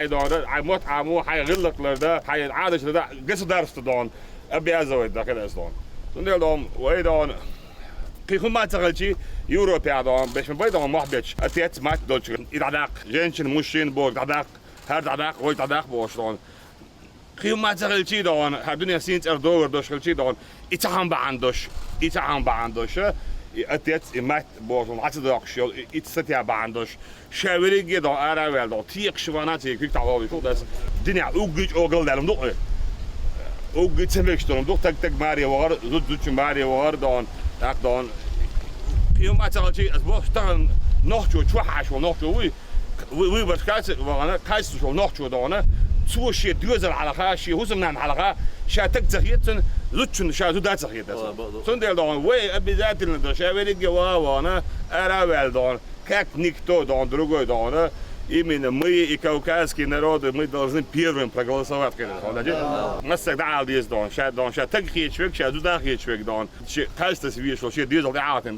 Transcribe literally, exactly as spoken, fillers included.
Хьай дона, хьай мотт Ӏамо, хьай гӀиллакх ларда, хьай Ӏадаташ ларда государство дона обязывать даь хир дац дона. Цундела дона, вай дона, кхин хӀумма ца хилчи, Европе дона, беш ма бай дона, мохь беча, отец, мать долча, и дӀадаккха, женщина, мужчина боху дӀадаккха, хӀара дӀадаккха, вай дӀадаккха бохуш дона. Кхин хӀумма ца хилчи дона, хӀара дуьненан сийна цӀера договор долуш хилчи дона, и цхьа хӀума бахьана долуш, и цхьа хӀума бахьана долуш, и отец, и мать бохуш дӀа ца доккхуш йолу, и, и статья бахьана долуш. Ша верриге а дона ара а ваьлла дона, текхаш вахана ца куьг тӀехь вовлуш ву дас. Динехь уггар чӀогӀа галдаьлла ма ду-кх вай. Уггар ца мегаш долу ма ду, таг-таг маре вахар, зуда-зудчун маре вахар дона, тӀаккха дона. Кхин хӀумма ца хилчи, ас бохуш тахана нохчо, чохь Ӏаш волу нохчо вуй, вуй, вуй башкаца вахана, кхайсалуш волу нохчо дона, цо шен доьзал хьалха, шен хӀусамнана хьалха, ша таг ца хета цунна, зудчунна ша зуда ца хета аса. Цундела дона, вай обязательно дона, ша верриге а ваха а вахана, ара а ваьлла дона. Как никто, дона, другой, дона, именно мы и кавказские народы, мы должны первым проголосовать, конечно, дона. Массаг дӀаала деза, дона, ша, дона, ша таг хеташ верг, ша зуда хеташ верг, дона. Шен кхайсалаш везаш волу, шен доьзал тӀе Ӏахатина, дона.